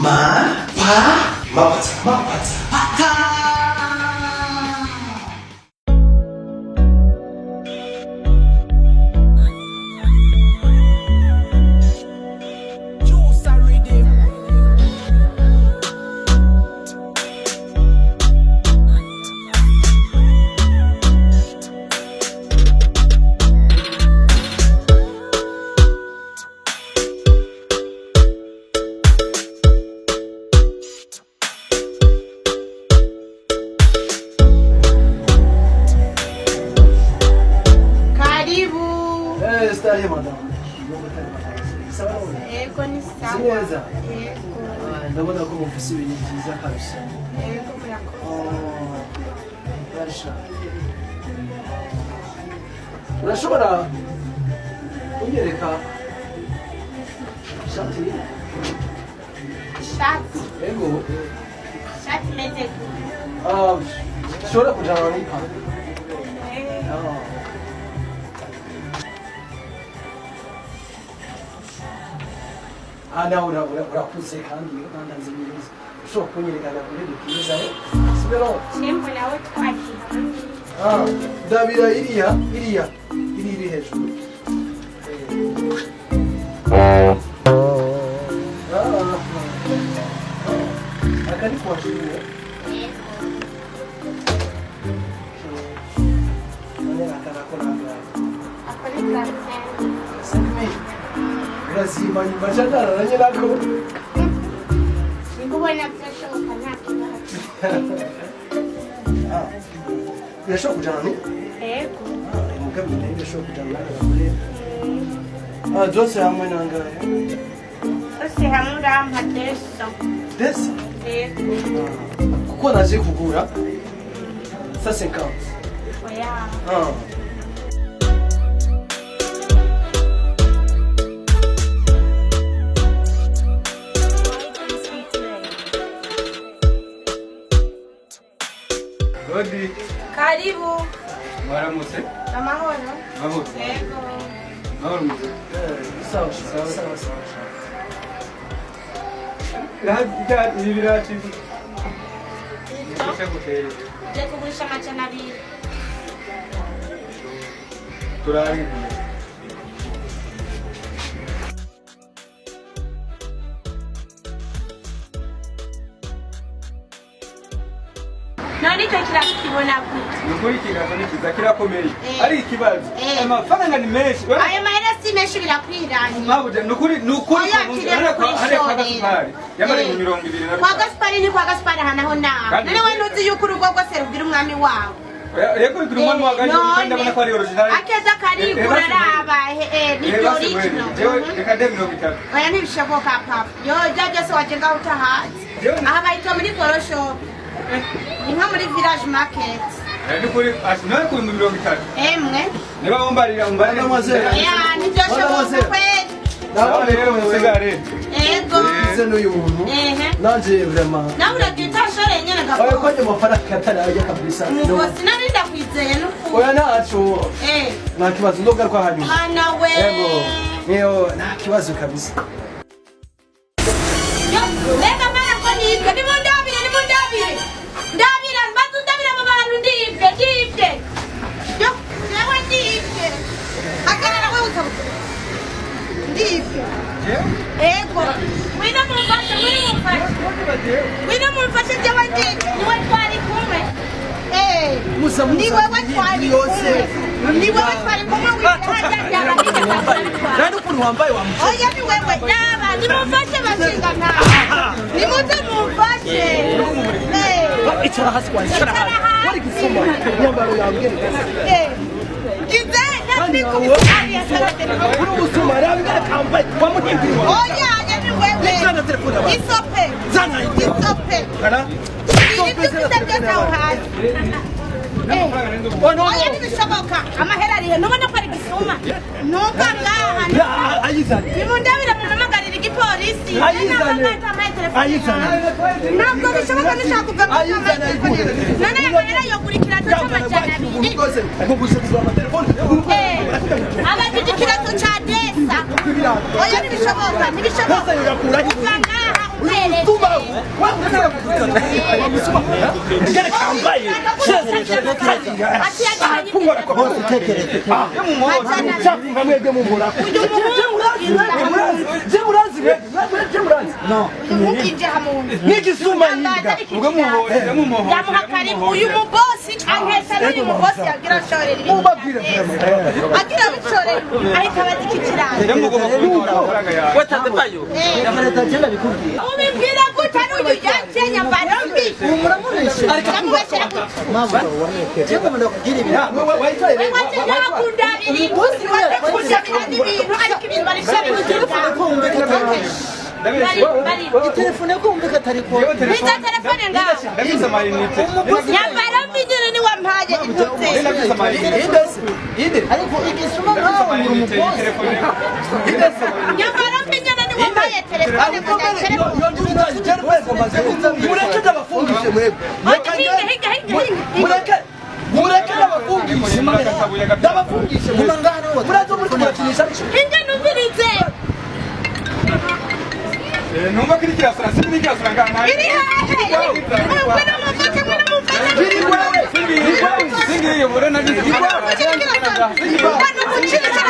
Ma, pa, mapata, mapata, pata. Karibu. Starehe madamu. Sawa. Ego ni sawa. Neza. Ego. Ah, ndabona ko mufise ibintu byiza kabisa. Ego murakoze. Oh, Rasha. Urashobora kunyereka ishati? Ishati. Ego. Ishati imeze gute? Ah, ushobora kujana n'ipantaro. Eh, Ah. Ah, nawe urakuze kandi urandanze neza. Ushobora kunyereka agakore dukiza, eh? Sibyo? Shembo nawe twagiye. Ah, ndabira iriya, iriya, iri iri hejuru. Eh. Ah, ah. Aka ni kwa shule. Ego. None aka nako nangahe? Ako ni 35. 5000. Urazima nyuma canararanye nako. Niko ubona byashoboka nta kibazo. Ah, birashobora kujana ni? Ego. Ah, umugambi nayo birashobora kujana n'abagore. Ah, zose hamwe nangahe? Zose hamwe urampa 200. Desa. Ego. Kuko naje kugura 150. Oya. Ah. Godi, Karibu. mwaramutse. Amahoro. Mahoro. Ego. Mahoro muze. Sawa sawa sawa sawa. Raha ibi biraci. Nifasha gutera. Nje kugurisha 200. Turari. None icyo kirakibona gute? Nukuri ikiganza ni kiza kirakomeye. Eh. Ari ikibazo. Eh. Amafaranga ni menshi. Ayo mahera si menshi birakwiranye. Mabuja nukuri nukuri. Oya, kire kuri Hariya kwa shorera. Gasupari. Yamara Eh. 25. Kwa Gasupari ni kwa Gasupari aha naho naho. Kandi- None we ntuzi yuko urugo rwose rubwira umwami wawe. Yego bigira umwami wa gaje kandi ndabona ko ari original. Akeza karigura araba ni Eh, basi original. mwene. Jewe reka nde 30. Oya ntibishoboka papa. Yo ibyo byose waje ngaho utahazi. Jewe- Aha bahita muri korosho. Ni nko muri village market. Nukuri none ku 30. Emwe. Niba wumbarira umbarira. Mademoiselle. Oya ntibyoshoboka kweli. Nawe rero musigare. Ego. Nze n'uyu muntu. Ehe. Nanje vraiment. Nawe uragira utashoreye nyene Oya gakoko. ko ayo mafaranga atarajya kabisa. Umugozi nari ndakwizeye n'ukuri. Oya ntaco. Eh. Nta kibazo ndogaruka hanyuma. Mana we. Yego. Niyo nta kibazo kabisa. Yo, mbega mara ko nibwe nimundabire nimundabire ndabira mbaza undabire abo bantu ndibwe ndibwe yo jewe ndibwe hagarara wewe ukabutura ndibwe ego ngwino mumfashe ngwino mumfashe ngwino mumfashe jewe ndibwe niwe twari kumwe Eh, Musa, Musa, ni wewe twari yose. kumwe ni wewe twari kumwe wihajya byaba Nani ukuntu wambaye wa mtu? Oya ni wewe naba nimumfashe bashinga nta nimuze mumfashe Eh, Icara hasi kwanza, icara hasi. Icara Wari gisoma imyambaro yawe ngene. eh. Ngize Kandi ntabikubise hariya telefone. Uri gusoma raba ingene kambaye wamuhinduriye. Oya oya ni wewe Zana telefone yawe. Isope Zana isope Kana? ibyo ufite byose aho hantu Oh no. Oya ntibishoboka amahera arihe ntubona ko ari gisuma ntuva ngaha Ya ayizane. nimundabire mumpamagarire igipolisi Ayizane. Ayizane. Ntabwo bishoboka ntushaka kuva mu Ayizane, telefone none aya mahera yogura ikirato c'200. Rwose ngo kugura amatelefone. Abajije ikirato ca desa. Oya ntibishoboka ntibishoboka. Desa yoyakura he? Uva ngaha Uyu umpereze. musuma Ngene kambaye. Mwebwe mumbura. Je murazi mwebwe. Je murazi. No. N'igisuma yiga. Ubwo muhohotera mumohotera. Ndamuha karibu uyu mubosi ankesa n'uyu mubosi yagira ashorera ibintu. Mubabwire. Agira abishorera ahita abaza iki kirango. Mugomba kubitora amafaranga yawe. Watazevayo. Leta genda bikubwiye. Ubibwira gute ari uyu yaje nyambaro mbi? Muramureshe. Ndamubeshyera gute? Mabwa. Je ngomba ndakubwira ibintu. We waje nakundabira ibintu, waje kundabira n'ibintu ariko ibintu Telefone ko wumvika atari bari Telefone ko wumvika atari ko. Biza telefone ngaho. Ndabitse amayinite. Nyambaro mbi nyine ni wampaye intutse. Ndabitse amayinite. Inde se. Inde. Ariko igisuma nkawe uri Amayinite umubosi. telefone. Nyambaro mbi nyine ni wampaye telefone ngo ndayiterefone. Mureke ndabafungishe mwebwe. Hinga hinga hinga hinga. Mureke. Mureke ndabafungishe. Ndabafungishe. Guma ngaha nawe. Murazo muri kurakinisha. Hinga numvirize. Numva kiri kirasura, sindi kirasura ngaha. Iri hehe? Ngwino mumfashe, ngwino mumfashe. Biri wewe. Singiye, singiye, ubona nagize. Ngwino mumfashe, ngwino mumfashe.